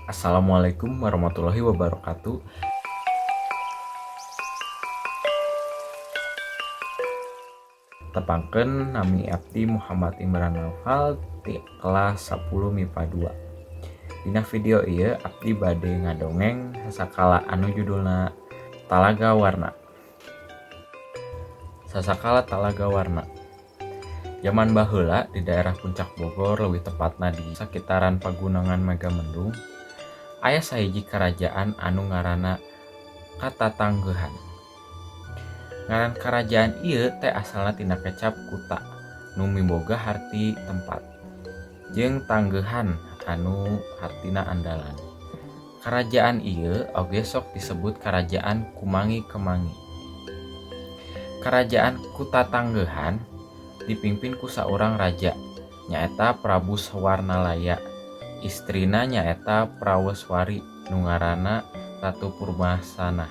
Assalamualaikum warahmatullahi wabarakatuh. Tepangkeun nami abdi Muhammad Imran Naufal ti kelas 10 MIPA 2. Dina video ieu abdi bade ngadongeng sasakala anu judulna Talaga Warna. Sasakala Talaga Warna. Zaman baheula di daerah Puncak Bogor, leuwih tepatna di sakitaran Pagunungan Megamendung, aya sahiji karajaan anu ngaranna Katatanggeuhan. Ngaran karajaan ieu teh asalna tina kecap kuta nu miboga harti tempat jeung tanggeuhan anu hartina andalan. Karajaan ieu oge sok disebut Karajaan Kumangi Kemangi. Karajaan Kutatanggeuhan dipimpin ku saurang raja, nyaeta Prabu Swarnalaya. Istrina nyaeta Praweswari nu ngaranna Ratu Purbasanah.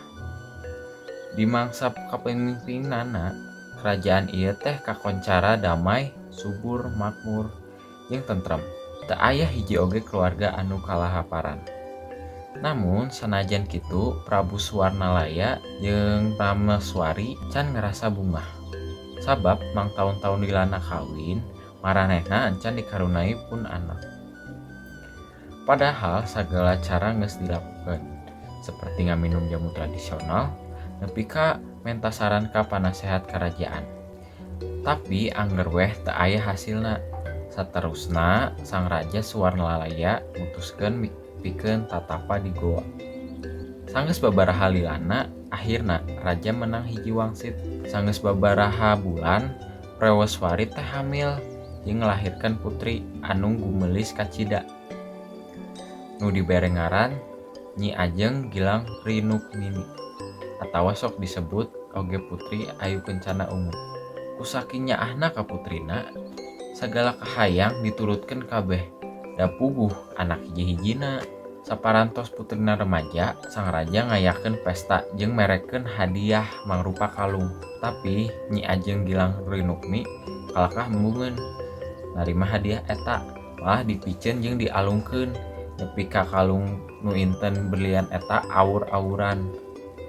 Di mangsa kapamimpinanna, kerajaan ieu teh kakoncara damai, subur, makmur, jeung tentrem. Teu aya hiji oge keluarga anu kalahaparan. Namun sanajan kitu, Prabu Swarnalaya jeung Prameswari can ngarasa bungah. Sabab mangtaun-taun lilana kawin, maranehna encan dikaruniai pun anak. Padahal sagala cara geus dilakukeun, seperti ngaminum jamu tradisional nepi ka menta saran ka panasehat karajaan. Tapi angger weh teu aya hasilna. Saterusna sang raja Swarnalaya mutuskeun pikeun tatapa di goa. Sanggeus babaraha lilana, akhirna raja menang hiji wangsit. Sanggeus babaraha bulan, Praweswari teh hamil jeung ngalahirkeun putri anu gumeulis kacida, nu dibere ngaran Nyi Ajeng Gilang Rinukmini atawa sok disebut oge Putri Ayu Kencana Ungu. Ku saking nyaahna ka putrina, sagala kahayang diturutkeun kabeh, da puguh anak hiji-hijina. Saparantos putrina remaja, sang raja ngayakeun pesta jeung merekeun hadiah mangrupa kalung. Tapi Nyi Ajeng Gilang Rinukmi kalakah embungeun narima hadiah eta, malah dipiceun jeung dialungkeun nepi ka kalung nu inten berlian eta awur-awuran.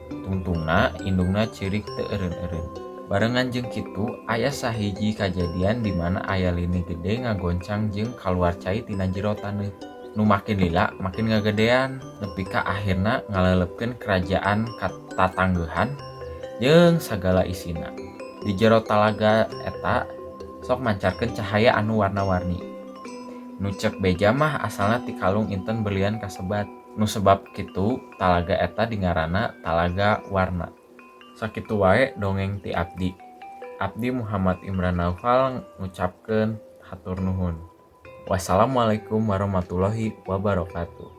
Tungtungna indungna ceurik teu eureun-eureun. Barengan jeung kitu, aya sahiji kajadian di mana aya lini gede ngagoncang jeung kaluar cai tina jero taneuh, nu makin lila makin ngagedean nepi ka akhirna ngaleuleupkeun kerajaan Katatanggeuhan jeung sagala isina. Di jero talaga eta sok mancarkeun cahaya anu warna-warni, nu cek beja mah asalna ti kalung inten berlian kasebat. Nu sebab kitu talaga eta dingaranna Talaga Warna. Sakitu wae dongeng ti abdi. Abdi Muhammad Imran Naufal ngucapkeun hatur nuhun. Wassalamualaikum warahmatullahi wabarakatuh.